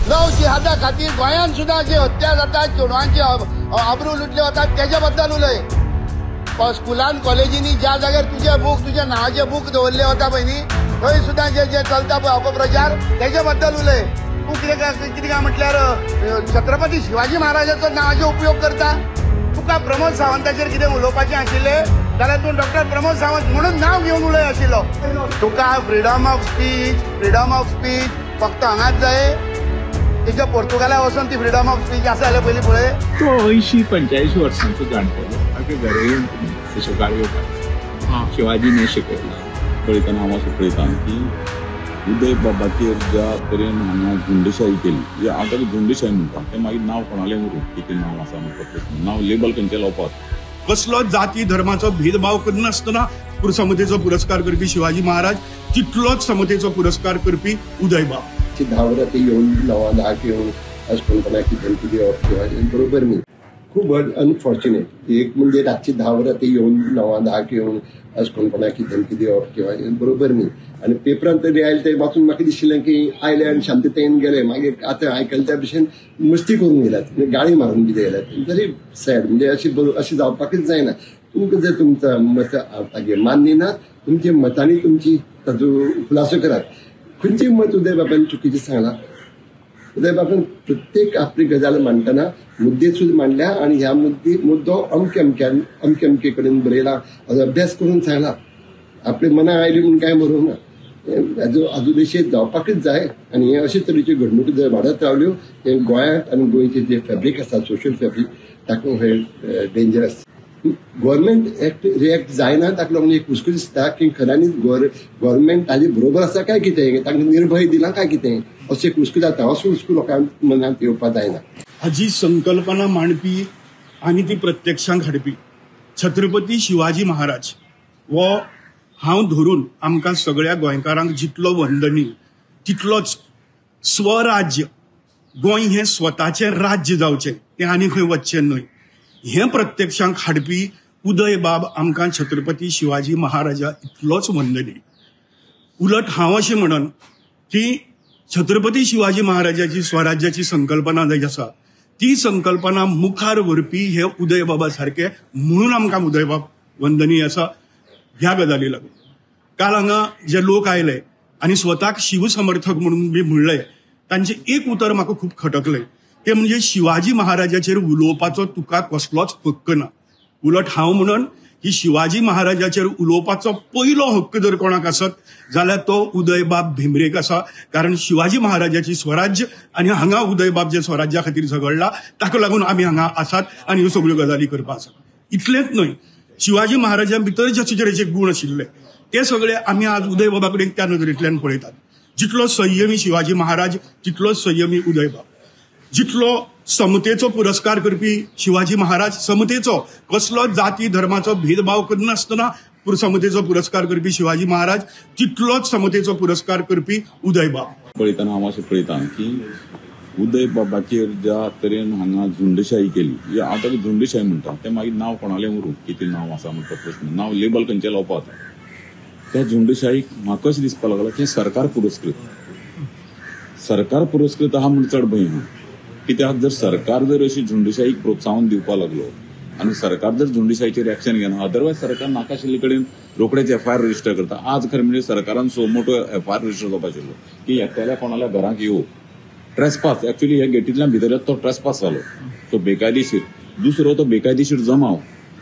Love जिहादा खातीर गोंयांत सुद्दां जे हत्या जाता, चेडवांचे आबरू लुटले वतात तेजे बद्दल उलय. स्कुलान कॉलेजींनी ज्या जाग्यार तुजे बूक, तुज्या नांवाचे बूक दवरले वता पळय न्ही, थंय सुद्दां जे जे चलता पळय अपप्रचार तेजे बद्दल उलय. तूं कितें कितें काय म्हटल्यार छत्रपती शिवाजी महाराजाचो नांवाचो उपयोग करता. तुका प्रमोद सावंताचेर कितें उलोवपाचें आशिल्लें जाल्यार तूं डॉक्टर प्रमोद सावंत म्हणून नांव घेवन उलय आशिल्लो. तुका freedom of speech, freedom of speech फक्त हांगाच जाय. तिच्या पोर्तुगाला वचून ती फ्रिडम ऑफ स्पीच आसा जाल्यार पयलीं पळय. तो 80-85 वर्सांचो जाणटेलो, ताका घरा येवन तश्यो गाळयो काडटा. शिवाजीने शिकयला. पळयतना हांव अशें पळयता की उदय बाबाचेर ज्या तरेन हांगा झुंडशाही केली, म्हणजे हांव ताका झुंडशाही म्हणटा, तें मागीर नांव कोणालें उरूं, कितें नांव आसा म्हणटा प्रश्न, नांव लेबल खंयचें लावपाक. कसलो जाती धर्माचो भेदभाव करनासतना समतेचो पुरस्कार करपी शिवाजी महाराज तितलोच समतेचो पुरस्कार करपी उदयबाब. 10 वरां ते येवन 9-10 येवन अशें कोणाक धमकी दिवप किंवा बरोबर न्ही. खूब अनफॉर्च्युनेट. एक म्हणजे रातची 10 वरां ते येवन 9-10 येवन अशें कोणाक धमकी दिवप किंवा बरोबर न्ही. आनी पेपरान तरी आयले ते वाचून म्हाका दिशिल्लें की आयले आनी शांततायेन गेले. मागीर आतां आयकले त्या भशेन मस्ती करून गेल्यात, गाळी मारून बी गेल्यात. Very sad. म्हणजे अशी अशी जावपाकच जायना. तुमकां जर तुमचा मत मान्य ना, तुमच्या मतांनी तुमची ताजो खुलासो करात. खंयचें मत उदय बाबान चुकीचें सांगलां? उदय बाबान प्रत्येक आपली गजाल मांडटना मुद्दे सुद्दां मांडल्या आनी ह्या मुद्दो अमके अमक्यान अमके अमके कडेन बरयला, अभ्यास करून सांगला. आपले मनाक आयली म्हूण कांय बरोवंक ना. हाजो हाजो निशेध जावपाकच जाय. आनी हे अशे तरेच्यो घडणुको जर वाडत रावल्यो ते गोंयांत आनी गोंयचे जे फॅब्रीक आसा, सोशल फॅब्रीक, ताका हे डेंजरस. गव्हर्मेंट एक्ट रिएक्ट जायना ताका लागून एक हुस्को दिसता की खऱ्यांनीच गव्हर्मेंट ताजे बरोबर आसा काय कितें, तांकां निर्भय दिला काय कितें, अशें एक हुस्को जाता. असो हुस्को लोकांक मनांत येवपाक जायना. हाजी संकल्पना मांडपी आनी ती प्रत्यक्षांत हाडपी छत्रपती शिवाजी महाराज हो हांव धरून आमकां सगळ्या गोंयकारांक जितलो वंदनीय तितलोच स्वराज्य, गोंय हें स्वताचें राज्य जावचें, तें आनी खंय वचचें न्हय, हें प्रत्यक्षांत हाडपी उदयबाब आमकां छत्रपती शिवाजी महाराजा इतलोच वंदनीय. उलट हांव अशें म्हणन की छत्रपती शिवाजी महाराजाची स्वराज्याची संकल्पना जी आसा ती संकल्पना मुखार व्हरपी हे उदयबाबा सारके, म्हणून आमकां उदयबाब वंदनीय आसा. ह्या गजाली लागून काल हांगा जे लोक आयले आनी स्वताक शिवसमर्थक म्हणून बी म्हणलें, तांचें एक उतर म्हाका खूब खटकलें, ते म्हणजे शिवाजी महाराजाचेर उलोवपाचो तुका कसलोच हक्क ना. उलट हांव म्हणन की शिवाजी महाराजाचेर उलोवपाचो पयलो हक्क जर कोणाक आसत जाल्यार तो उदयबाब भेंब्रेक आसा. कारण शिवाजी महाराजाची स्वराज्य आनी हांगा उदयबाब जे स्वराज्या खातीर झगडला ताका लागून आमी हांगा आसात आनी ह्यो सगळ्यो गजाली करपा आसात. इतलेंच न्हय, शिवाजी महाराजां भितर जे तरेचे गूण आशिल्ले ते सगळे आमी आज उदयबाबा कडेन त्या नदरेंतल्यान पळयतात. जितलो संयमी शिवाजी महाराज तितलोच संयमी उदयबाब. जितलो समतेचो पुरस्कार करपी शिवाजी महाराज, समतेचो कसलो जाती धर्माचो भेदभाव करनासतना समतेचो पुरस्कार करपी शिवाजी महाराज तितलोच समतेचो पुरस्कार करपी उदयबाब. पळयतना हांव अशें पळयता की उदय बाबाचेर ज्या तरेन हांगा झुंडशाही केली, म्हणजे हांव ताका झुंडशाही म्हणटा, तें मागीर नांव कोणालें उरूं, कितें नांव आसा म्हणटा प्रश्न, नांव लेबल खंयचें लावपाक. त्या झुंडशाहीक म्हाका अशें दिसपाक लागलां की सरकार पुरस्कृत, सरकार पुरस्कृत आहा म्हूण चड भंय आहा. कित्याक जर सरकार जर अशी झुंडशाहीक प्रोत्साहन दिवपाक लागलो आनी सरकार जर झुंडशाहीचेर एक्शन घेना, अदरवायज सरकार नाका आशिल्ले कडेन रोखडेच एफआयआर रजिस्टर करता. आज खरें म्हणजे सरकारान सो मोठो एफआयआर रजिस्टर जावपा आशिल्लो की एकट्याल्या कोणाल्या घराक येवं ट्रेसपास, एक्चुअली ह्या गेटींतल्यान भितर तो ट्रेसपास जालो, तो बेकायदेशीर. दुसरो तो बेकायदेशीर जमाव,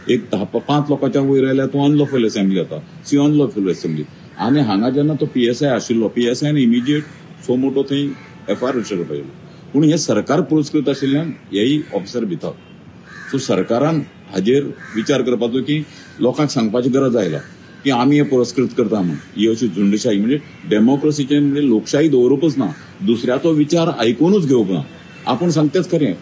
एक 10-5 लोकांच्या वयर आयल्यार तूं अनलॉफुल असेंब्ली जाता, सी अनलॉफुल असेंब्ली. आनी हांगा जेन्ना तो पीएसआय आशिल्लो, पीएसआयन इमिजिएट सो मोठो थंय एफआयआर रजिस्टर करपाक आशिल्लो. पूण हें सरकार पुरस्कृत आशिल्ल्यान हेय ऑफिसर भितात. सो सरकारान हाजेर विचार करपाचो की लोकांक सांगपाची गरज आयला की आमी हे पुरस्कृत करता म्हूण. ही अशी झुंडशाही म्हणजे डेमोक्रेसीचे म्हणजे लोकशाही दवरूपच ना, दुसऱ्याचो विचार आयकुनूच घेवप ना. आपूण सांगतेच खरें,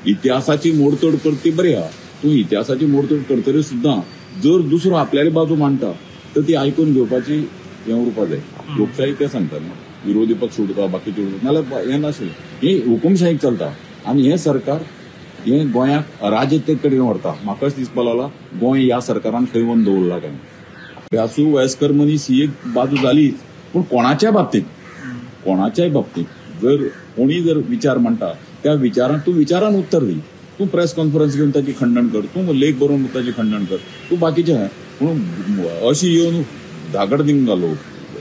इतिहासाची मोडतोड करती बरी आहा, तूं इतिहासाची मोडतोड करतरी सुद्दां जर दुसरो आपल्याली बाजू मांडटा तर ती आयकून घेवपाची हें उरपा जाय. लोकशाही तें सांगता न्ही, विरोधी पक्ष उरता, बाकीचे उरता, नाल्यार हें नाशिल्लें. ही हुकुमशाहीक चलता आनी हें सरकार हें गोंयाक अराजकते कडेन व्हरता. म्हाका अशें दिसपाक लागलां गोंय ह्या सरकारान खंय व्हरून दवरलां काय. अभ्यासू वयस्कर मनीस ही एक बाजू जालीच, पूण कोणाच्याय बाबतींत, कोणाच्याय बाबतींत जर कोणी जर विचार मांडटा त्या विचारांक तूं विचारान उत्तर दी. तूं प्रेस कॉन्फरन्स घेवन ताची खंडण कर, तूं लेख बरोवन ताची खंडण कर, तूं बाकीचें हें. पूण अशी येवन धागड दिवन घालो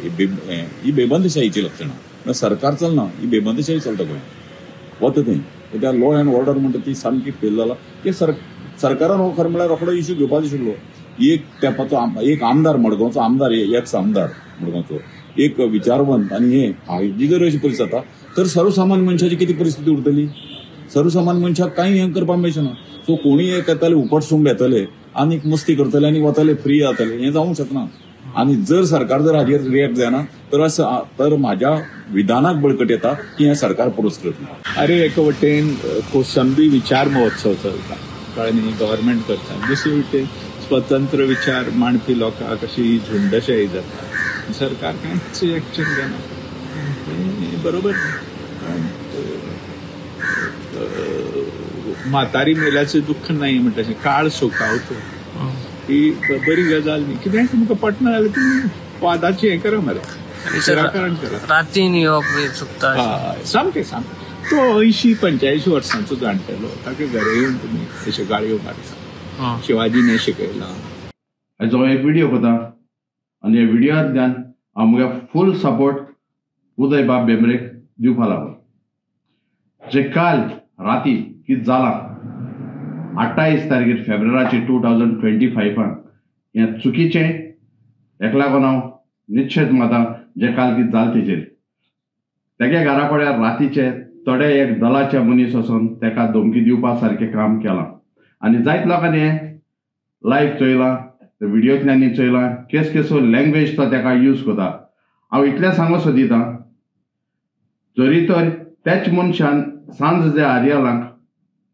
ही बेबंदशाहीची लक्षणां. सरकार चलना, ही बेबंदशाही चलता गोंयांत वता थंय. त्या लॉ अँड ऑर्डर म्हणटा ती सामकी फेल जाला. ते सरकारान हो खरें म्हळ्यार रोखडो इश्यू घेवपाक आशिल्लो. एक तेंपाचो एक आमदार मडगांवचो आमदार, एक्स आमदार मडगांवचो, एक विचारवंत आनी हे हाजी जर अशी परिस्थिती जाता तर सर्वसामान्य मनशाची कितें परिस्थिती उरतली? सर्वसामान्य मनशाक कांय हें करपाक मेळचें ना. सो कोणूय एक येताले उपटसून येतले आनी मस्ती करतले आनी वतले, फ्री जातले, हें जावंक शकना. आनी जर सरकार जर हाजेर रिएक्ट जायना तर तर म्हाज्या विधानाक बळकट येता की हें सरकार पुरस्कृत ना. अरे एके वटेन कोसंबी विचार महोत्सव चलता, कळ्ळें न्ही, गव्हर्मेंट करता. दुसरे वटेन स्वतंत्र विचार मांडपी लोकांक अशी झुंडशाही जाता, सरकार कांयच एक्शन घेना. बरोबर. म्हातारी मेल्याचें दुख्ख नाही म्हणटा, काळ सुखावतो ही बरी गजाल न्ही. कितेंय तुमकां पटना जाल्यार तुमी वादाचें हें करा मरे, निराकरण करा. रातीन येवप चुकता. हय, सामकें सामकें. तो 80-85 वर्सांचो जाणटेलो, ताका घरा येवन तुमी अश्यो गाळयो मारता. शिवाजीने शिकयलां. हाजो एक व्हिडिओ करता आनी ह्या व्हिडियोंतल्यान हांव म्हगे फूल सपोर्ट उदय बाब भेंब्रेक दिवपा लागलो. जे काल राती कितें जालां 28 तारखेर फेब्रुवाराचे 2025 हें चुकीचें. हेका लागून हांव निश्चीत माता जें काल कितें जालें तेजेर. तेगे घरा कडेन रातीचे थोडे एक दलाचे मनीस वचून तेका धमकी दिवपा सारकें काम केलां आनी जायत लोकांनी हें लायव्ह चोयलां, व्हिडियोंतल्यान चोयलां, केस केसो लँग्वेज तो तेका यूज करता. हांव इतलें सांगूंक सोदिता, जरी तर त्याच मनशान सांज जे आर्यालांक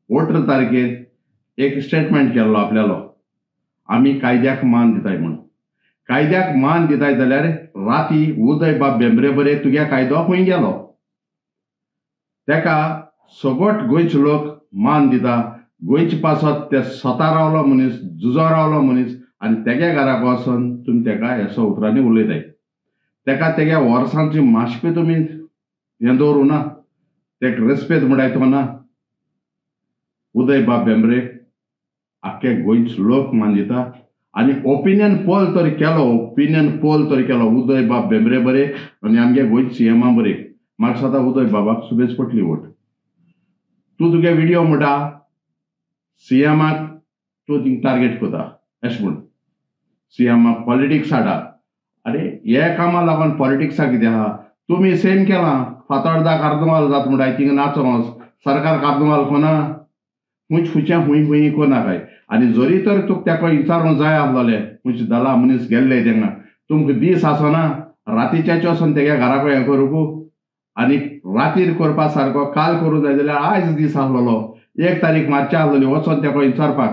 18 तारखेर एक स्टेटमेंट केल्लो आपल्यालो, आमी कायद्याक मान दिताय म्हूण. कायद्याक मान दिताय जाल्यार राती उदय बाब भेंब्रे बरे तुग्या कायदो खंय गेलो? तेका सगट गोंयचे लोक मान दिता. गोंयचे पासत ते स्वता रावलो मनीस, झुजो रावलो मनीस आनी तेगे घराक वचून तुमी तेका हेसो उतरांनी उलयताय. तेका तेगे वर्सांची माशपी तुमी हें दवरूं ना, तेका रेस्पेद म्हणटाय तो ना. उदय बाब भेंब्रे आख्खे गोंयचे लोक मान दिता आनी ओपिनियन पोल तर केलो, ओपिनियन पोल तर केलो उदय बाब भेंब्रे बरे आनी आमगे गोंयचे सीएमा बरे. म्हाका दिसता उदय बाबाक सुबेज पडली वोट. तूं तुगे व्हिडियो म्हणटा सीएमाक तूं थिंग टार्गेट करता अशें म्हूण, सीएमाक पॉलिटिक्स हाडा. अरे हे कामा लागून पॉलिटिक्सा कितें आहा? तुमी सेम केलां, फातोर्दा कार्दुवाल जाता म्हणटा थिंगा नाचोंक, सरकार कार्दुवाल कोना खूंयच खुंयच्या खूंय खूंय कोना काय. आनी जरी तर तुका तेका विचारूंक जाय आसलोलें खुंयचे दला मनीस गेल्ले तेंगा, तुमकां दीस आसना रातीच्याचे वचोन तेगे घरा कडेन हें करूंक आनी रातीर करपा सारको काल करूंक जाय जाल्यार आयज दीस आसलोलो, 1 तारीख मार्चा आसलोली, वचोन तेका विचारपाक.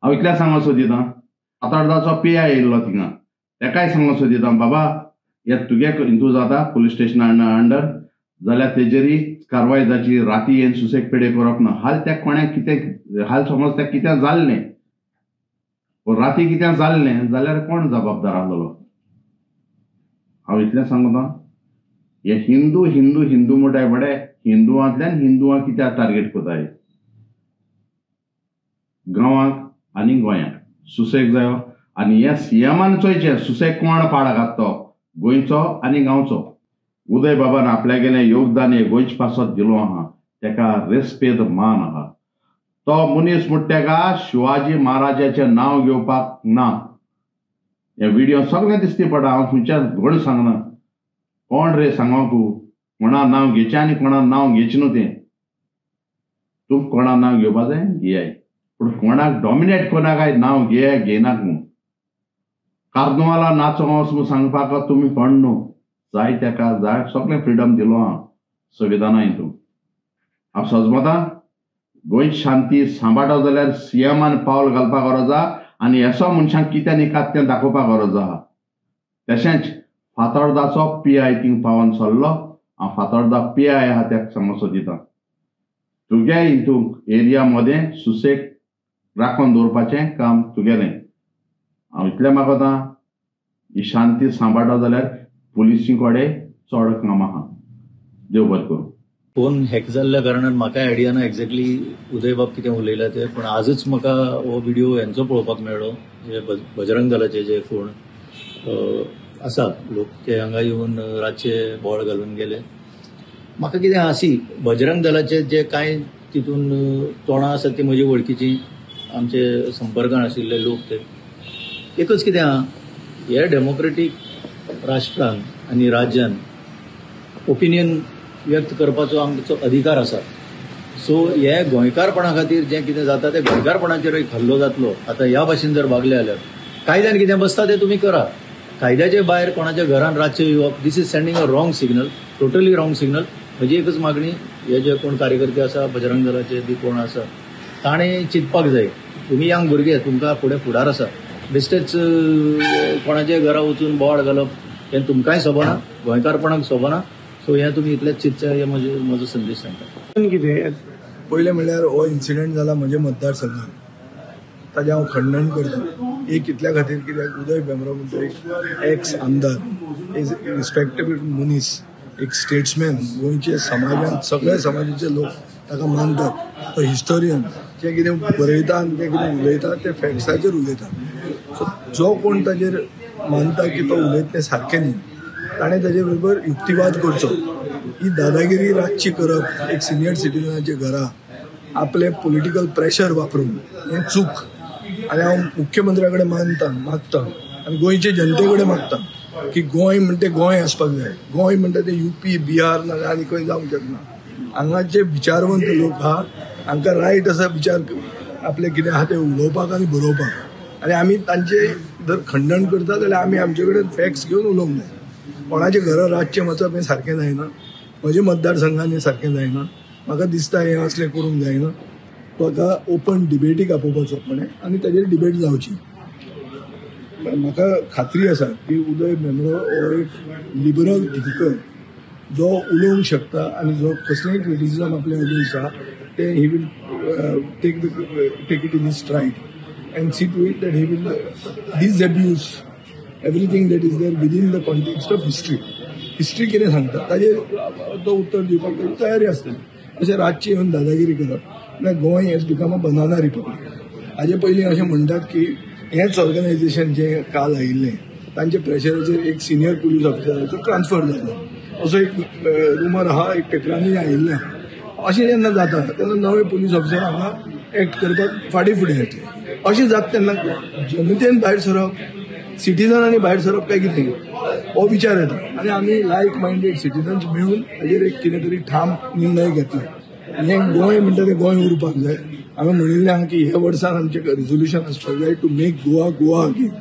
हांव इतलें सांगूंक सोदिता, फातोर्दाचो पी I येयल्लो थिंगा, तेकाय सांगूंक सोदिता, बाबा हे तुगे हितू जाता पुलीस स्टेशना अंडर जाल्यार तेजेरी कारवाय जाची, राती येवन सुसेग पेडे करप ना. हाल त्या कोणाक कितें हाल समज त्या कितें जाल्लें, राती कितें जाल्लें जाल्यार कोण जबाबदार आसलोलो? हांव इतलें सांगता, हे हिंदू हिंदू हिंदू म्हणटाय बडे, हिंदुआंतल्यान हिंदुआंक कित्याक टार्गेट करताय? गांवांक आनी गोंयांक सुसेग जायो आनी हे सीएमान चोयचें सुसेग कोण पाड घात तो, गोंयचो आनी गांवचो. उदय बाबान आपल्यागेलें योगदान हे गोंयचे पासत दिलो आहा, तेका रेस्पेद मान आहा. तो मनीस म्हणटा तेका शिवाजी महाराजाचें नांव घेवपाक ना. हे व्हिडियो सगळें दिसती पडटा, हांव खंयच्या घड सांगना. कोण रे सांगू कोणा नांव घेचें आनी कोणा नांव घेचें न्हू तें. तूं कोणा नांव घेवपा जाय घेयाय, पूण कोणाक डॉमिनेट कोणाक काय नांव घेया घेयनाक म्हूण. कार्दुवाला नाचोंक म्हूण सांगपाक तुमी कोण न्हू. जाय तेका जाय सगळें फ्रिडम दिलो आहा संविधाना हितून. हांव सजमता गोंयची शांती सांबाळटा जाल्यार सीएमान पावल घालपाक गरज आहा आनी हेसो मनशांक कितें निकात तें दाखोवपाक गरज आहा. तशेंच फातोर्दाचो पी I थिंग पावन सरलो, हांव फातोर्दा पी I आहा तेका सांगूंक सोदिता, तुगे हितून एरिया मदें सुसेग राखून दवरपाचें काम तुगेलें. हांव इतलें मागता, ही शांती सांबाळटा जाल्यार पुलिसी कडेन चड काम आहा. देव बरें करूं. फोन हॅक जाल्ल्या कारणान म्हाका आयडिया ना एक्झॅक्टली उदयबाब कितें उलयला ते, पण आजच म्हाका हो व्हिडिओ हेंचो पळोवपाक मेळ्ळो, जे बजरंग दलाचे जे कोण आसा लोक ते हांगा येवन रातचे बोळ घालून गेले. म्हाका कितें आसी बजरंग दलाचे जे कांय तितून तोंडां आसा ती म्हजी वळखीची, आमचे संपर्कान आशिल्ले लोक ते. एकच कितें आहा, हे डेमोक्रेटीक राष्ट्रान आनी राज्यान ओपिनियन व्यक्त करपाचो आमचो अधिकार आसा. सो हे गोंयकारपणा खातीर जें कितें जाता तें गोंयकारपणाचेर एक हल्लो जातलो. आतां ह्या भाशेन जर वागले जाल्यार कायद्यान कितें बसता तें तुमी करा, कायद्याचे भायर कोणाच्या घरान रातचें येवप this is sending a wrong signal, totally wrong signal. म्हजी एकच मागणी, हे जे कोण कार्यकर्ते आसा बजरंग दलाचे बी कोण आसा ताणें चिंतपाक जाय, तुमी यंग भुरगे, तुमकां फुडें फुडार आसा. बेश्टेच कोणाच्या घरा वचून बोवाळ घालप हें तुमकांय सोबना, गोंयकारपणाक सोबना. सो हें तुमी इतलेंच चिंतचें, हे म्हजो संदेश सांगता. कितें पयलें म्हणल्यार हो इन्सिडंट जाला म्हज्या मतदारसंघात, ताजें हांव खंडन करता. एक इतल्या खातीर कित्याक उदय भेंब्रो म्हणटा एक एक्स आमदार, एक रिस्पेक्टेबल मनीस, एक स्टेट्समॅन, गोंयचे समाजान सगळ्या समाजाचे लोक ताका मानतात. तो हिस्टोरियन, जें कितें बरयता आनी जें कितें उलयता तें फॅक्ट्साचेर उलयता. सो जो कोण ताजेर मानता की तो उलयता तें सारकें न्ही, ताणें ताजे बरोबर युक्तिवाद करचो. ही दादागिरी रातची करप एक सिनियर सिटीजनाच्या घरा आपलें पॉलिटिकल प्रेशर वापरून हें चूक. आनी हांव मुख्यमंत्र्या कडेन मागता आनी गोंयचे जनते कडेन मागता की गोंय म्हणटे गोंय आसपाक जाय. गोंय म्हणटा तें युपी, बिहार ना आनी खंय जावंक शकना. हांगाचे विचारवंत लोक आहा, हांकां रायट आसा विचार आपले कितें आहा ते उलोवपाक आनी बरोवपाक. आनी आमी तांचे जर खंडन करता जाल्यार आमी आमचे कडेन फॅक्ट्स घेवन उलोवंक जाय. कोणाच्या घरा रातचें वचप हें सारकें जायना, म्हज्या मतदारसंघान हें सारकें जायना. म्हाका दिसता हें असलें करूंक जायना. ताका ओपन डिबेटीक आपोवपाचो कोणें आनी ताजेर डिबेट जावची. म्हाका खात्री आसा की उदय भेंब्रो हो एक लिबरल थिंकर जो उलोवंक शकता आनी जो कसलेंय क्रिटिसिजम आपले अगेन्स्ट आहा तें he will take it in his stride and see to it that he will disabuse everything that is there within the context of history. History कितें सांगता ताजेर तो उत्तर दिवपाक ताजी तयारी आसतली. अशें रातचें येवन दादागिरी करप म्हळ्यार Goa has become a banana republic. हाजे पयलीं अशें म्हणटात की हेंच ऑर्गनायझेशन जें काल आयिल्लें तांच्या प्रेशराचेर एक सिनियर पुलीस ऑफिसराचो ट्रान्सफर जालो असो एक रुमर आहा, एक पेपरांनी आयिल्लें. अशें जेन्ना जाता तेन्ना नवे पुलीस ऑफिसर हांगा एक्ट करपाक फाटीं फुडें येतले. अशें जाता तेन्ना जनतेन भायर सरप, सिटीजनांनी भायर सरप काय कितें हो विचार येता. आनी आमी लायक मायंडेड सिटीजन्स मेळून ताजेर एक कितें तरी ठाम निर्णय घेतले. हें गोंय म्हणटा तें गोंय उरपाक जाय. आमी म्हणिल्लें आहा की ह्या वर्सान आमचें रेजोल्युशन आसपाक जाय to make Goa Goa again.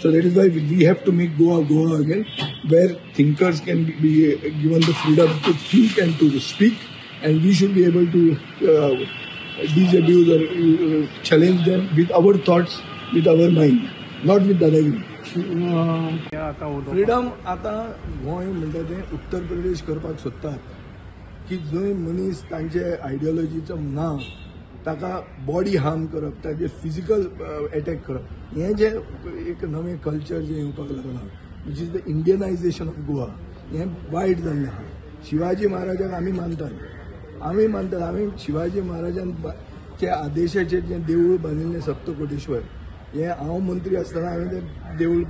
So that is why we have to make Goa Goa again, where thinkers can be given the freedom to think and to speak, and we should be able to disabuse or challenge them with our thoughts, with our mind, not with दादागिरी. Freedom आतां गोंय म्हणटा तें उत्तर प्रदेश करपाक सोदतात की जंय मनीस तांचे आयडियोलॉजीचो ना ताका बॉडी हार्म करप, ताजे फिजिकल एटॅक करप, हें जें एक नवें कल्चर जें येवपाक लागलां which is the Indianization of Goa, हें वायट जाल्लें आहा. शिवाजी महाराजाक आमी मानतात, आमी शिवाजी महाराजांच्या आदेशाचेर जें देवूळ बांदिल्लें सप्तकोटेश्वर, हें हांव मंत्री आसतना हांवें तें देवूळ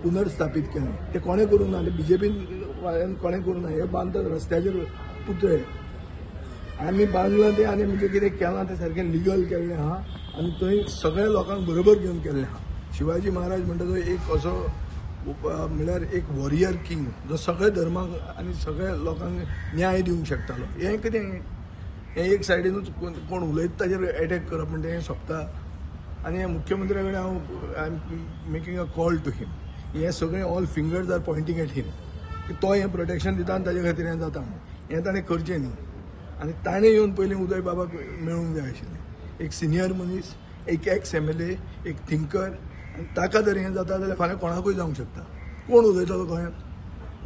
पुनर्स्थापीत केलें. तें कोणें करूंक ना, बीजेपीन वाल्यान कोणें करूंक ना. हें बांदतात रस्त्याचेर पुतळे, आमी बांदलां तें आनी म्हणजे कितें केलां तें सारकें लिगल केल्लें आहा आनी थंय सगळ्या लोकांक बरोबर घेवन केल्लें आहा. शिवाजी महाराज म्हणटा तो एक असो म्हणल्यार एक वॉरियर किंग जो सगळ्या धर्माक आनी सगळ्या लोकांक न्याय दिवंक शकतालो. हें कितें हें एक सायडीनूच कोण उलयता ताजेर एटॅक करप म्हणटा हें सोंपता. आनी मुख्यमंत्र्या कडेन हांव I am making a call to him. हें सगळें all fingers are pointing at him की तो हें प्रोटेक्शन दिता आनी ताजे खातीर हें जाता म्हणून. हें ताणें करचें न्ही आनी ताणें येवन पयलीं उदय बाबाक मेळूंक जाय आशिल्लें. एक सिनियर मनीस, एक एक्स MLA, एक थिंकर, आनी ताका जर हें जाता जाल्यार फाल्यां कोणाकूय जावंक शकता. कोण उलयतलो गोंयांत?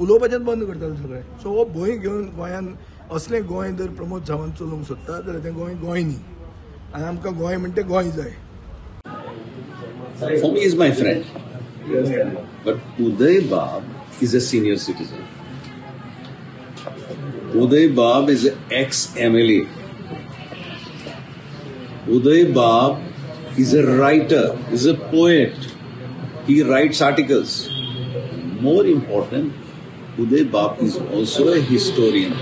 उलोवपाचेंच बंद करताले सगळें. सो हो भंय घेवन गोंयांत असलें गोंय जर प्रमोद सावंत चलोवंक सोदता जाल्यार तें गोंय गोंय न्ही. आनी आमकां गोंय म्हणटा तें गोंय जाय. For me, is my friend. But Uday Bab is a senior citizen. Uday Bab is ex MLA. Uday Bab is a writer, is a poet. He writes articles. More important, Uday Bab is also a historian.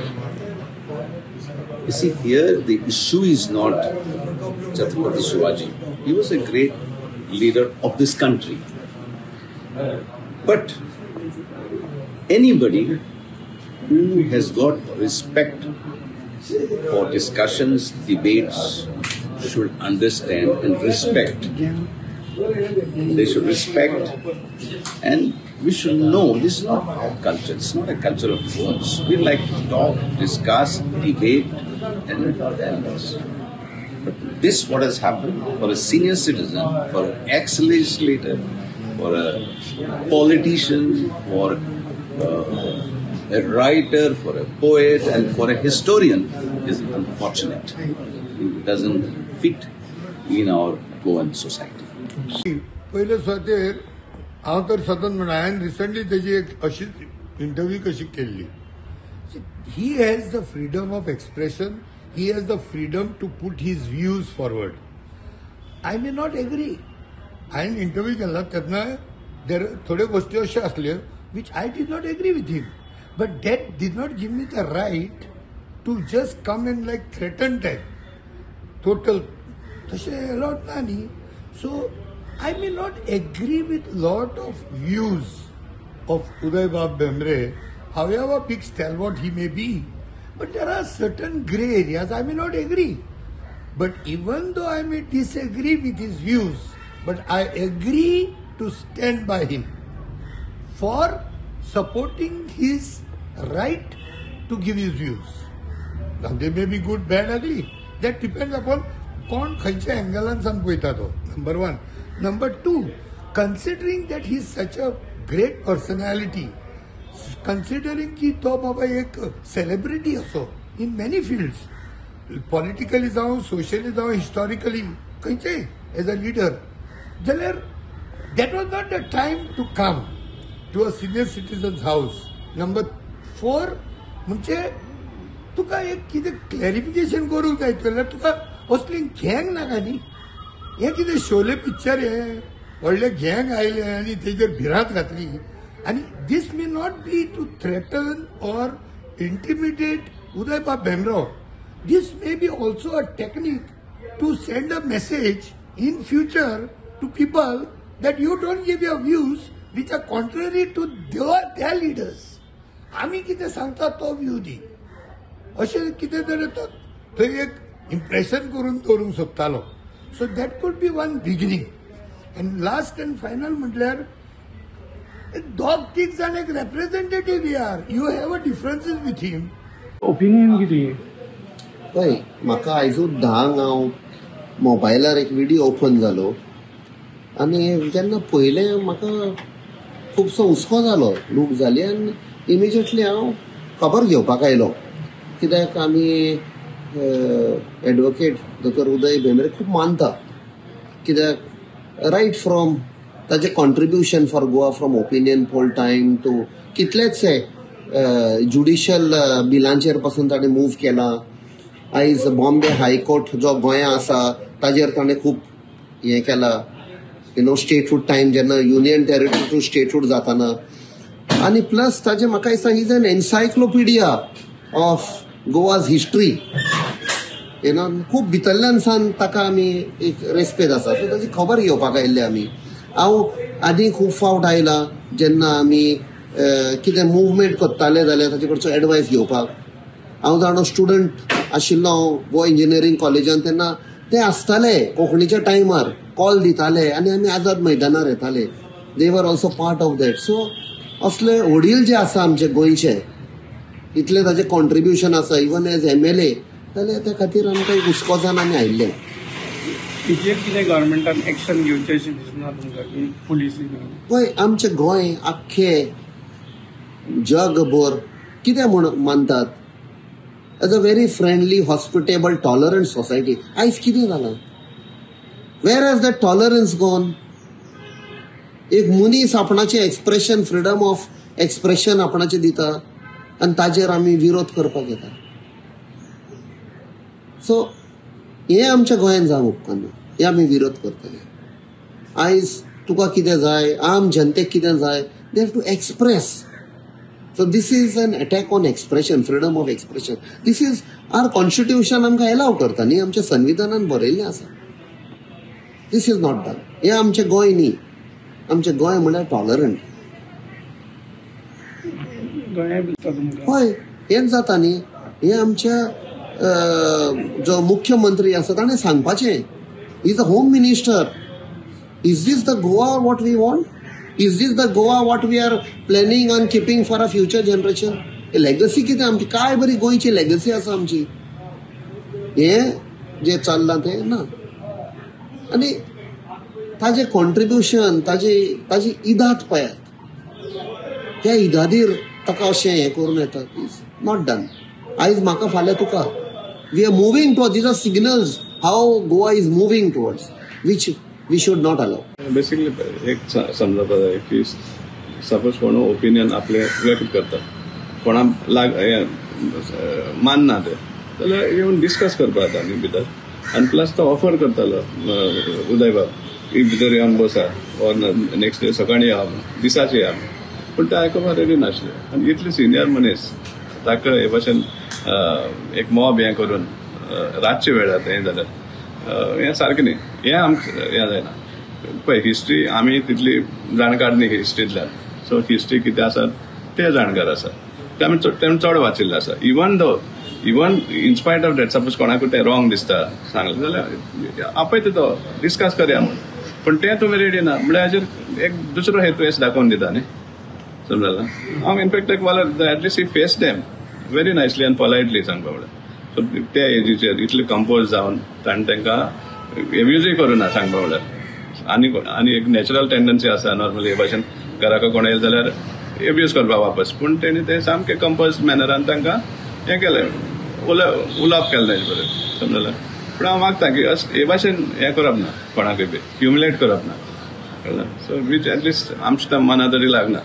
You see, here the issue is not Chhatrapati Shivaji. He was a great leader of this country. But anybody who has got respect for discussions, debates, should understand and respect. They should respect, and we should know this is not our culture. It's not a culture of words. We like to talk, discuss, debate, and this. But this, what has happened for a senior citizen, for an ex-legislator, for a politician, for a writer, for a poet, and for a historian, is unfortunate. It doesn't fit in our Goan society. पयले सुवातेर हांव तर सतत म्हणा, हांवें recently तेजी एक अशीच इंटरव्यू कशी केल्ली. He has the freedom of expression, he has the freedom to put his views forward. I may not agree. हांवें इंटरव्यू केला तेन्ना there थोड्यो गोश्टी अश्यो आसल्यो which I did not agree with him, but that did not give me the right to just come and like threaten type total तशें अलावड ना न्ही. So I may not agree with lot of views of Uday Bab Bhembre, however big stalwart he may be, but there are certain grey areas I may not agree. But even though I may disagree with his views, but I agree to stand by him for supporting his right to give his views. Now they may be good, bad, ugly. That depends upon कोण खंयच्या एंगलान सावन पळयता तो. Number one. Number two, considering that he is such a great personality, considering की तो बाबा एक celebrity असो इन मॅनी फिल्ड्स, पॉलिटिकली जावं, सोशली जावं, हिस्टॉरिकली खंयचेय एज अ लिडर, जाल्यार that was not the time to come to a senior citizens house. Number four म्हणजे तुका एक कितें क्लॅरिफिकेशन करूंक जाय जाल्यार तुका असली गँग नाका न्ही. हें कितें शोले पिक्चर हें व्हडलें गँग आयलें आनी तेजेर भिरांत घातली. आनी this may not be to threaten or intimidate Uday Bab Bhembre. This may be also a technique to send a message in future to people that you don't give your views which are contrary to their leaders. आमी कितें सांगता तो view दी, अशें कितें तरी तो थंय एक इम्प्रेशन करून दवरूंक सोदतालो. So that could be one beginning. And last and final म्हटल्यार दोग तीग जाण एक रेप्रेझेंटेटिव्ह यार, you have a differences with him. Opinion कितें? पळय, म्हाका आयजूच 10 हांव मोबायलार एक विडियो ओपन जालो आनी जेन्ना पळयलें म्हाका खुबसो हुस्को जालो, लूक जाली आनी इमिजिएटली हांव खबर घेवपाक आयलो. कित्याक आमी एडवोकेट डॉक्टर उदय भेंब्रे खूब मानता, कित्याक रायट फ्रॉम ताजें contribution for Goa from opinion poll time to कितलेच ज्युडिशियल बिलांचेर पासून ताणें मूव केला. आयज बॉम्बे हायकोर्ट जो गोंया आसा ताजेर ताणें खूब हें केला, you know statehood time जेन्ना युनियन टेरिटरी टू स्टेटहूड जाताना. आनी प्लस ताजें म्हाका दिसता is an encyclopedia of Goa's history, you know खूब भितरल्यान सान ताका आमी एक रेस्पेद आसा. सो ताजी खबर घेवपाक आयिल्ले आमी. हांव आदी खूब फावट आयला जेन्ना आमी कितें मुवमेंट करताले जाल्यार ताजे कडचो एडवायस घेवपाक. हांव जाणो स्टुडंट आशिल्लो हांव गोवा इंजिनियरींग कॉलेजान, तेन्ना ते आसताले कोंकणीच्या टायमार कॉल दिताले आनी आमी आझाद मैदानार येताले. They were also part of that. So असले वडील जे आसा आमचे गोंयचे, इतले ताजें कॉन्ट्रिब्युशन आसा इवन एज MLA, जाल्यार त्या खातीर आमकां एक हुस्को जावन आमी आयिल्ले. हेजेर कितें गव्हर्मेंटान एक्शन घेवचें अशें दिसना तुमकां की पुलिसीन? पळय, आमचें गोंय आख्खें जगभर कितें म्हूण मानतात as a very friendly, hospitable, tolerant society. आयज कितें जालां? Where has that tolerance gone? एक मनीस आपणाचें एक्सप्रेशन, फ्रिडम ऑफ एक्सप्रेशन आपणाचें दिता आनी ताजेर आमी विरोध करपाक येता. सो हें आमच्या गोंयांत जावंक उपकारना, हें आमी विरोध करतले. आयज तुका कितें जाय, आम जनतेक कितें जाय, they have to express. So this is an attack on expression, freedom of expression. This is our constitution आमकां एलाव करता न्ही, आमच्या संविधानान बरयल्लें आसा. This is not done. हें आमचें गोंय न्ही, आमचें गोंय म्हणल्यार टॉलरंट. हय, हेंच जाता न्ही. हें आमच्या जो मुख्यमंत्री आसा ताणें सांगपाचें, is a home minister, is this the Goa what we want? Is this the Goa what we are planning on keeping for a future generation? Legacy कितें आमची, काय बरी गोंयची लेगसी आसा आमची, हें जें चल्लां तें ना. आनी ताजें कॉन्ट्रिब्युशन, ताजी इदाद पळयात, त्या इदादीर ताका अशें हें करून येता, is not done. आयज म्हाका, फाल्यां तुका. We are moving towards, these are signals how Goa is moving towards, which we should not allow. Basically एक समजपा जाय की सपोज कोण ओपिनियन आपले व्यक्त करता, कोणाक लाग मानना ते जाल्यार येवन डिस्कस करपा जाता न्ही भितर. आनी प्लस तो ऑफर करतालो उदयबाब की भितर येवन बसा ऑर नेक्स्ट डे सकाळी या, दिसाचे या, पूण ते आयकुपाक रेडी नासले. आनी इतले सिनियर मनीस ताका हे भाशेन एक मॉब हें करून रातचे वेळार हें जाल्यार हें सारकें न्ही, हें आमकां हें जायना. पळय हिस्ट्री आमी तितली जाणकार न्ही हिस्ट्रींतल्यान, सो हिस्ट्री कितें आसा ते जाणकार आसा, ते आमी चड वाचिल्लें आसा. Even though even in spite of that suppose कोणाकूय तें रॉंग दिसता सांगलें जाल्यार आपयता तो डिस्कस करया म्हूण, पूण तें तुमी रेडी ना म्हणल्यार हाजेर एक दुसरो हेतू हेच दाखोवन दिता न्ही, समजलें. हांव इनफॅक्ट एक वाल्यार at least he face them very nicely आनी पोलायटली सांगपा म्हणल्यार. सो त्या एजीचेर इतले कंपोज जावन ताणें तांकां एब्युजूय करूं ना सांगपा म्हणल्यार. आनी आनी एक नॅचरल टेंडन्सी आसा नॉर्मली हे भाशेन घराक कोण येयले जाल्यार एब्यूज करपाक वापस, पूण तेणी तें सामकें कंपोज मॅनरान तांकां हें केलें, उलोवप केलें तांचे बरोबर, समजलें. पूण हांव मागता की हे भाशेन हें करप ना, कोणाकूय बी ह्युमिलेट करप ना, कळ्ळें. सो which at least आमच्या मना तरी लागना.